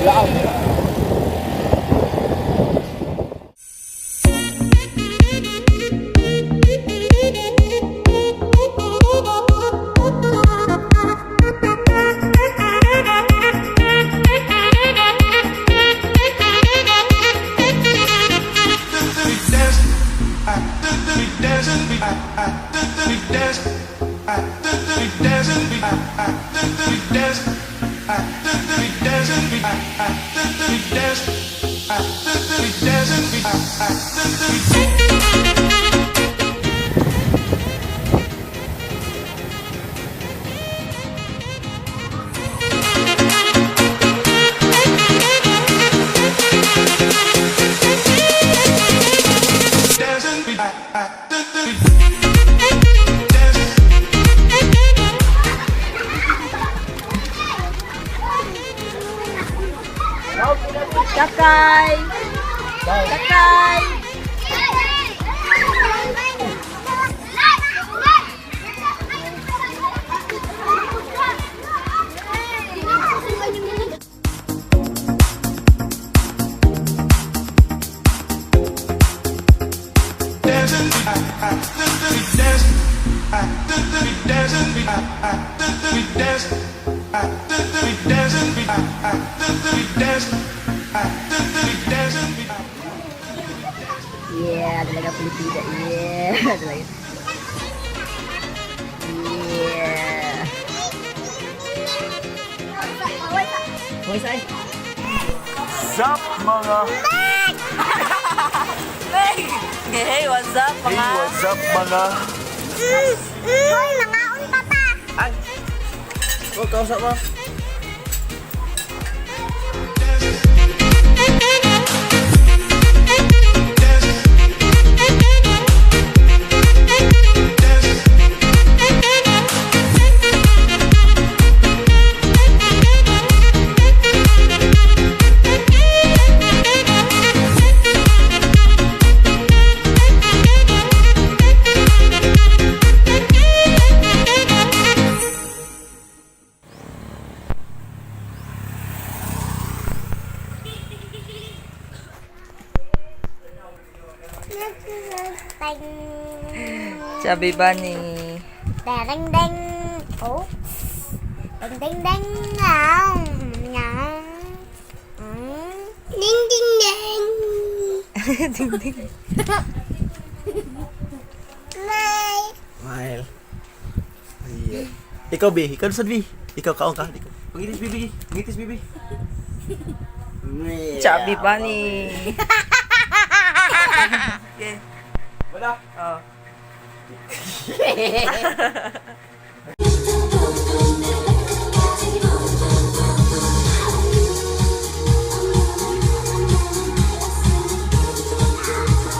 Laam. Kakay! Kakay! Yeah, talaga Pilipina. Yeah, talaga. Yeah. Hoy, say. Sup mga Hey, what's up, Hey, mga? what's up mga Hoy, mga unta ta. Ay! Oh, kausap mo. Chubby Bunny. Dang dang. Oh. Dang dang dang. Ngam. Ngam. Mm. Ding ding ding. Ding ding. Bye. Smile. Yeah. Ikaw, B. Ikaw sad, B. Ikaw, kaon ka. Ikaw. Pangitis, bibi. Pangitis, bibi. Chubby Bunny. Okay. Wala. Oh.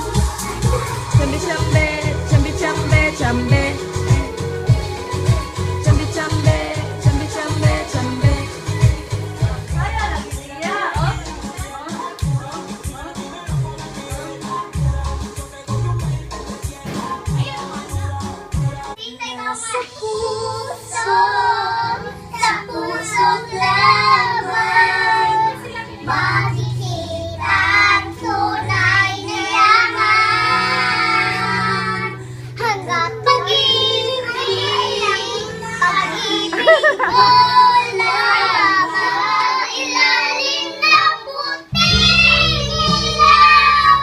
Chambi chambe, chambi chambe, chambe. Chambi chambe, chambi chambe, chambe. Kaya lagi siya, oh. Sa puso, sa pusong lamang, makikita ang tunay na yaman. Hanggat pag-ibig, pag-ibig mo lamang, ilalim ng puting ilaw.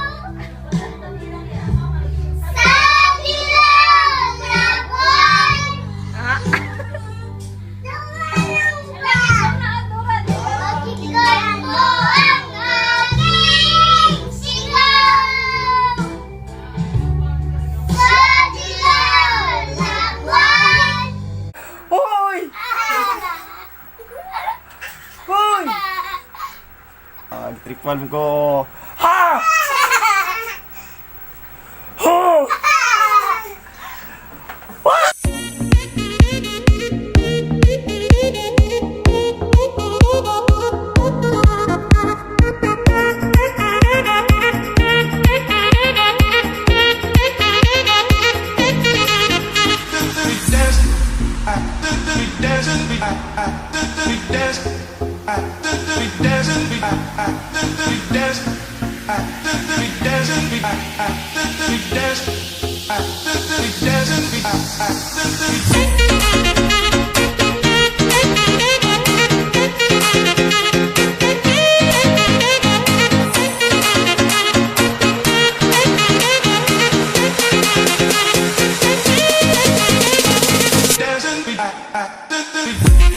Sa dilaw na buwan, Pakinggan mo ang aking sigaw. Sa dilaw na buwan. Hoy! Hoy! Ah, tripal ko. Ha! Ho! Two.